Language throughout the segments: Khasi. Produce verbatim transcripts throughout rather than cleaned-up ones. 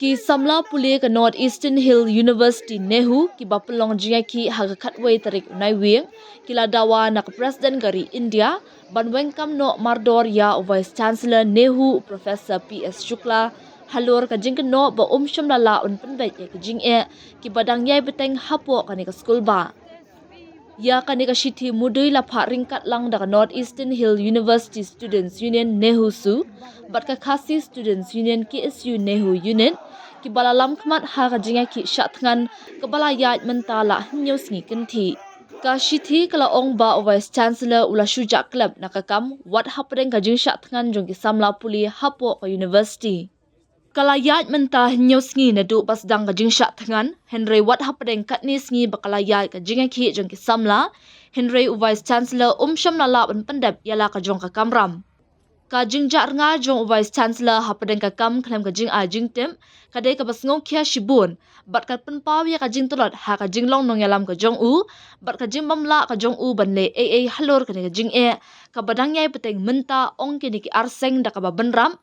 Ki samla pule ka North Eastern Hill University NEHU, kiba pynlong jingïakhih ha ka khatwei tarik u Naiwieng, ki la dawa na ka President ka ri India ban weng kam noh mardor ïa u Vice Chancellor NEHU, u Professor P S Shukla, halor ka jingkynnoh ba um shym la lah ban pynbeit ïa ki jingeh kiba dang ïai bteng hapoh kane ka skul bah. Ïa kane ka shithi mudui la phah ryngkat lang da ka North Eastern Hill University Students Union NEHUSU bad ka Khasi Students Union KSU NEHU Unit, kiba la lam khmat ha ka jingïakhih shah thngan kaba la ïaid mynta la hynñiew sngi kynthih. Ka shithi ka la ong ba u Vice Chancellor u la shu jah klep na ka kam wat hapdeng ka jingshah thngan jong ki samla pule hapoh ka university. Ka la ïaid mynta hynñiew sngi naduh ba sdang ka jingshah thngan, hynrei wat hapdeng katne sngi ba ka la ïaid ka jingïakhih jong ki samla, hynrei u Vice Chancellor um shym la lah ban pyndep ïa la ka jong ka kamram. Ka jingjah rnga jong u Vice Chancellor hapdeng ka kam khlem ka jingai jingtip ka dei kaba sngewkhia shibun, bad ka pynpaw ïa ka jingtlot ha ka jinglong nongïalam ka jong u bad ka jingbym lah ka jong u ban leh ei ei halor kane ka jingeh kaba dang ïai bteng mynta, ong kine ki arseng da kaba bynrap.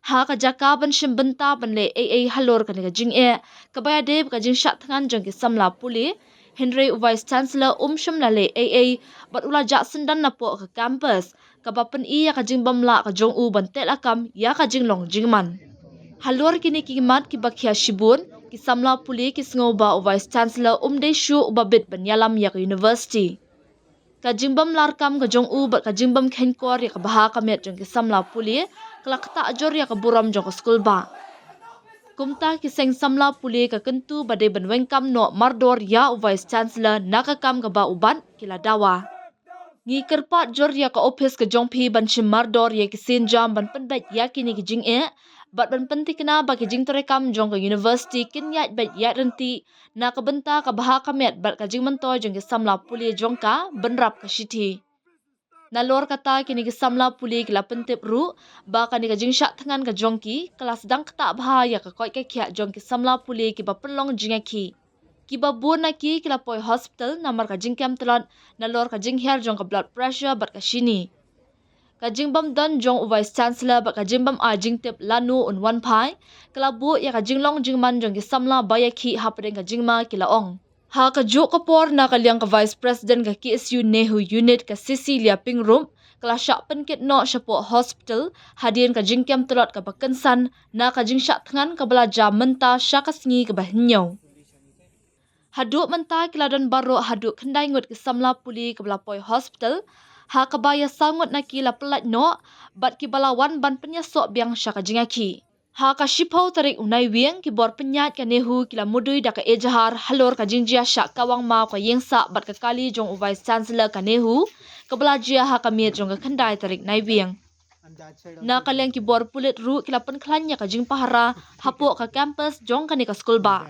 Ha ka jaka ban shim bynta ban leh ei ei halor kane ka jingeh kaba ïadei bad ka jingshah thngan jong ki samla pule, hynrei u Vice Chancellor um shym la leh ei ei bad u la jah syndon napoh ka campus, kaba pyni ïa ka jingbym lah ka jong u ban teh lakam ïa ka jinglong jingman. Halor kine ki mat kiba khia shibun, ki samla pule ki sngew ba u Vice Chancellor um dei shuh uba bit ban ïalam ïa ka university. Ka jingbym larkam ka jong u bad ka jingbym kheiñkor ïa ka bha ka miat jong ki samla pule ka la ktah jur ïa ka burom jong ka skul bah. Kumta ki seng samla pule ka kyntu ba dei ban weng kam noh mardor ïa u Vice Chancellor na ka kam kaba u bat, ki la dawa. Ngi kyrpad jur ïa ka ophis ka jong phi ban shim mardor ïa ki sienjam ban pynbeit ïa kine ki jingeh bad ban pynthikna ba ki jingtrei kam jong ka university kin ïaid beit ïaid ryntih na ka bynta ka bha ka miat bad ka jingmyntoi jong ki samla pule jong ka, bynrap ka shithi. Nalor kata, kine ki samla pule ki la pyntip ruh ba kane ka jingshah thngan ka jong ki ka la sdang ktah bha ïa ka koit ka khiah jong ki samla pule kiba pynlong jingïakhih. Kiba bun na ki ki la poi hospital namar ka jingkem tlot nalor ka jinghiar jong ka blood pressure bad ka shini. Ka jingbym don jong u Vice Chancellor bad ka jingbym ai jingtip lano un wan phai ka la buh ïa ka jinglong jingman jong ki samla ba ïakhih hapdeng ka jingma, ki la ong. Ha kajuh ka por, na ka liang ka Vice President ka KSU NEHU Unit, ka Cecilia Pyngrope, ka la shah pynkit noh shapoh hospital hadien ka jingkem tlot kaba kynsan na ka jingshah thngan kaba la jia mynta sha ka sngi kaba hynñiew. Haduh mynta ki la don baroh haduh khyndai ngut ki samla pule kiba la poi hospital, ha kaba ïa saw ngut na ki la pyllait noh bad kiba la wan ban pynïasoh biang sha ka jingïakhih. Ha ka shiphew tarik u Naiwieng, ki bor pynïaid ka NEHU ki la mudui da ka ejahar halor ka jingjia shah kawang maw ka ïingsah bad ka kali jong u Vice Chancellor ka NEHU kaba la jia ha ka miet jong ka khyndai tarik Naiwieng. Na ka liang ki bor pulit ruh ki la pynkhlaiñ ïa ka jingpahara hapoh ka campus jong kane ka skul bah.